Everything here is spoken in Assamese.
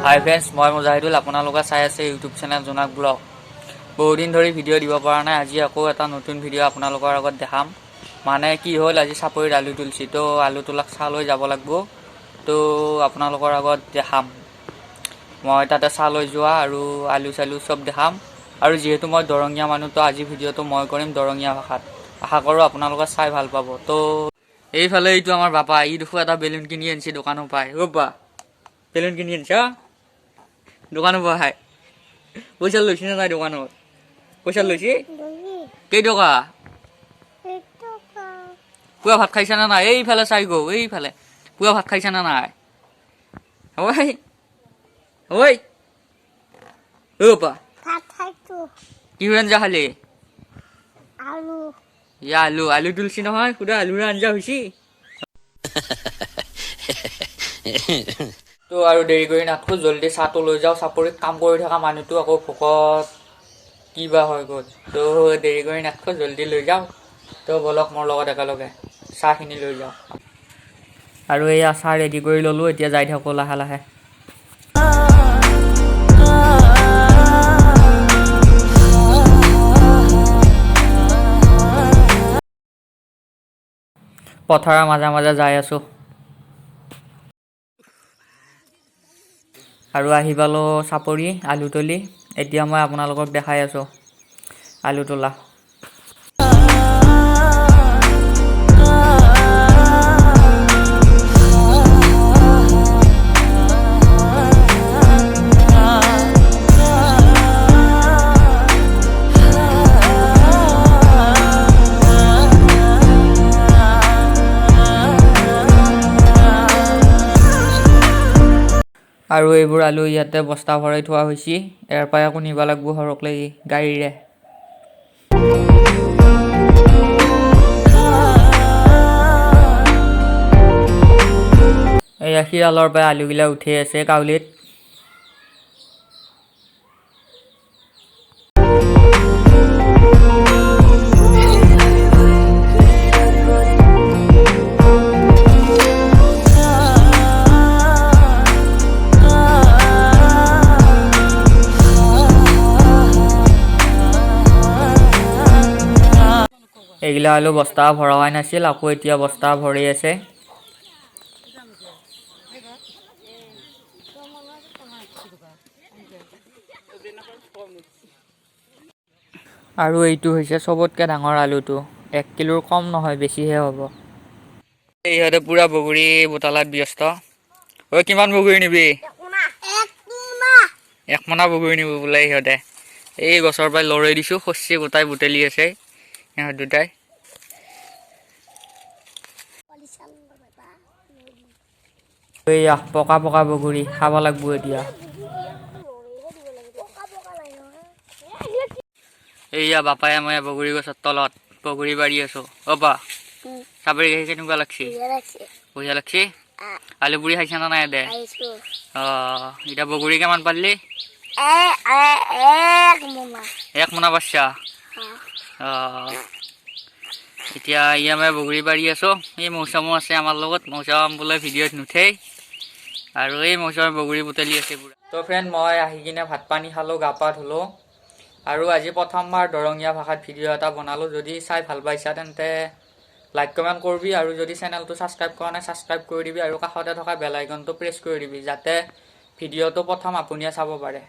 হাই ফ্ৰেণ্ডছ, মই মুজাহিদুল। আপোনালোকে চাই আছে ইউটিউব চেনেল জোনাক ব্লগ। বহুদিন ধৰি ভিডিঅ' দিব পৰা নাই। আজি আকৌ এটা নতুন ভিডিঅ' আপোনালোকৰ আগত দেখাম। মানে কি হ'ল, আজি চাপৰিত আলু তুলছি, তো আলু তোলাক চাহ লৈ যাব লাগিব। তো আপোনালোকৰ আগত দেখাম মই তাতে চাহ লৈ যোৱা আৰু আলু চালু চব দেখাম। আৰু যিহেতু মই দৰঙীয়া মানুহ, তো আজি ভিডিঅ'টো মই কৰিম দৰঙীয়া ভাষাত। আশা কৰোঁ আপোনালোকে চাই ভাল পাব। তো এইফালে এইটো আমাৰ বাপা, ই দেখোঁ এটা বেলুন কিনি আনিছে দোকানৰ পৰাই। ৰ'বা, বেলুন কিনি আনিছা দোকানৰ পৰা? পইচা লৈছে নে নাই দোকানত? পইচা লৈছে কেইটকা? পুৱা ভাত খাইছা নে নাই? এইফালে চাই গৌ, এইফালে। পুৱা ভাত খাইছা নে নাই? ঐ ঐ, অ বাপা। ভাত খাইছো। কিহৰ আঞ্জা খালি? আলু। ইয়া, আলু আলু তুলছি নহয়, সুদা আলুৰে আঞ্জা হৈছে। তো আৰু দেৰি কৰি নাথাকোঁ, জল্দি চাহটো লৈ যাওঁ। চাপৰিত কাম কৰি থকা মানুহটো আকৌ ভোকত কি বা হৈ গ'ল। তো দেৰি কৰি নাথাকোঁ, জল্দি লৈ যাওঁ। তো ব'লক মোৰ লগত একেলগে চাহখিনি লৈ যাওঁ। আৰু এইয়া চাহ ৰেডি কৰি ল'লোঁ, এতিয়া যাই থাকোঁ লাহে লাহে। পথাৰৰ মাজে মাজে যাই আছোঁ আৰু আহি পালোঁ চাপৰি আলু তলি। এতিয়া মই আপোনালোকক দেখাই আছোঁ আলু তোলা। আৰু এইবোৰ আলু ইয়াতে বস্তা ভৰাই থোৱা হৈছে। ইয়াৰ পৰাই আকৌ নিব লাগিব ঘৰক লাগি গাড়ীৰে। এইয়া শিয়ালৰ পৰা আলুগিলা উঠি আছে কাউলিত। এইগিলা আলু বস্তা ভৰোৱাই নাছিল, আকৌ এতিয়া বস্তা ভৰি আছে। আৰু এইটো হৈছে চবতকৈ ডাঙৰ আলুটো, 1 কিলোৰ কম নহয়, বেছিহে হ'ব। ইহঁতে পুৰা বগৰী বোটালাত ব্যস্ত। ঐ, কিমান বগৰী নিবি? এক মোনা। এক মোনা বগৰী নিব বোলে ইহঁতে। এই গছৰ পৰাই লৰাই দিছোঁ, শস্য গোটাই বুটলি আছে ইহঁত দুটাই। এইয়া পকা পকা বগৰী খাব লাগিব এতিয়া। এইয়া বাপায়ে মই বগৰী গছৰ তলত বগৰী বাৰী আছো। অ বা, চাপৰি গাখীৰ কেনেকুৱা লাগছি? বঢ়িয়া লাগছি। আলু পুৰি খাইছা না নাই দে? অ, এতিয়া বগৰী কিমান পাৰিলি? এক মোনা। এক মোনা পাৰছা? অ, এতিয়া ইয়া মই বগৰী বাৰী আছো। এই মৌচামো আছে আমাৰ লগত। মৌচাম বোলে ভিডিঅ'ত নুঠেই। আৰু এই মৌচামে বগৰী বুটলি আছে পুৰা। তো ফ্ৰেণ্ড, মই আহি কিনে ভাত পানী খালোঁ, গা পা ধুলোঁ আৰু আজি প্ৰথমবাৰ দৰঙীয়া ভাষাত ভিডিঅ' এটা বনালোঁ। যদি চাই ভাল পাইছা, তেন্তে লাইক কমেণ্ট কৰিবি আৰু যদি চেনেলটো ছাবস্ক্ৰাইব কৰা নাই, ছাবস্ক্ৰাইব কৰি দিবি আৰু কাষতে থকা বেল আইকনটো প্ৰেছ কৰি দিবি, যাতে ভিডিঅ'টো প্ৰথম আপুনিয়ে চাব পাৰে।